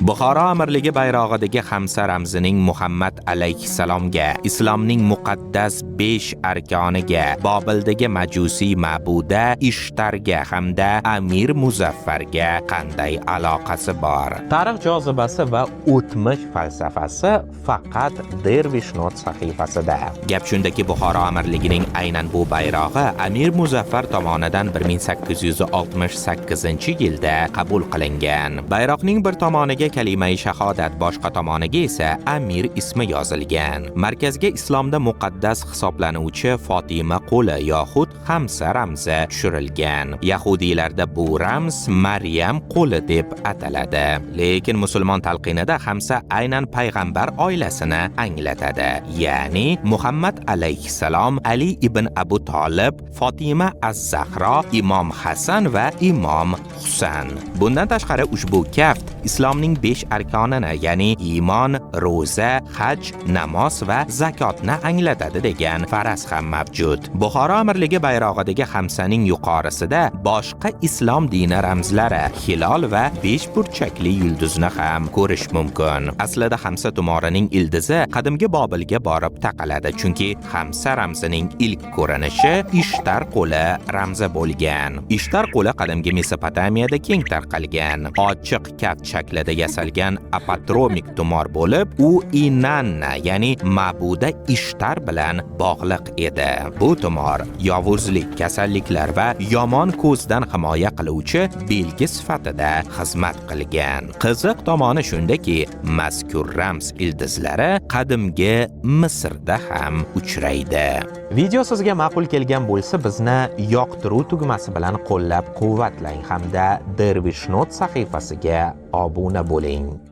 Buxoro amirligi bayrog'idagi xamsa ramzining Muhammad alayhissalomga, islomning muqaddas 5 arkoniga, Bobildagi majusiy ma'buda Ishtarga hamda Amir Muzaffarga qanday aloqasi bor? Tarix jozibasi va o'tmish falsafasi faqat Dervish Not sahifasida. Gap shundaki, Buxoro amirligining aynan bu bayrog'i Amir Muzaffar tomonidan 1868-yilda qabul qilingan. Bayroqning bir tomoniga kalimai shahodat, boshqa tomoniga esa Amir ismi yozilgan. Markazga islomda muqaddas hisoblanuvchi Fotima qo'li yoxud xamsa ramzi tushirilgan. Yahudiylarda bu ramz Maryam qo'li deb ataladi. Lekin musulmon talqinida xamsa aynan payg'ambar oilasini anglatadi. Ya'ni Muhammad alayhissalom, Ali ibn Abu Tolib, Fotima az-Zahro, Imom Hasan va Imom Husan. Bundan tashqari ushbu kaft islomning 5 arkonini, ya'ni iymon, ro'za, haj, namoz va zakotni anglatadi degan faraz ham mavjud. Buxoro amirligi bayrog'idagi xamsaning yuqorisida boshqa islom dini ramzlari, hilol va 5 burchakli yulduzni ham ko'rish mumkin. Aslida xamsa tumorining ildizi qadimgi Bobilga borib taqaladi, chunki xamsa ramzining ilk ko'rinishi Ishtar qo'li ramzi bo'lgan. Ishtar qo'li qadimgi Mesopotamiyada keng tarqalgan. Ochiq kaft shaklida yasalgan apatromik tumor bo'lib, u Inanna, ya'ni ma'buda Ishtar bilan bog'liq edi. Bu tumor yovuzlik, kasalliklar va yomon ko'zdan himoya qiluvchi belgi sifatida xizmat qilgan. Qiziq tomoni shundaki, mazkur ramz ildizlari qadimgi Misrda ham uchraydi. Video sizga ma'qul kelgan bo'lsa, bizni yoqtiruv tugmasi bilan qo'llab-quvvatlang hamda Dervish Not sahifasiga obuna bo'ling.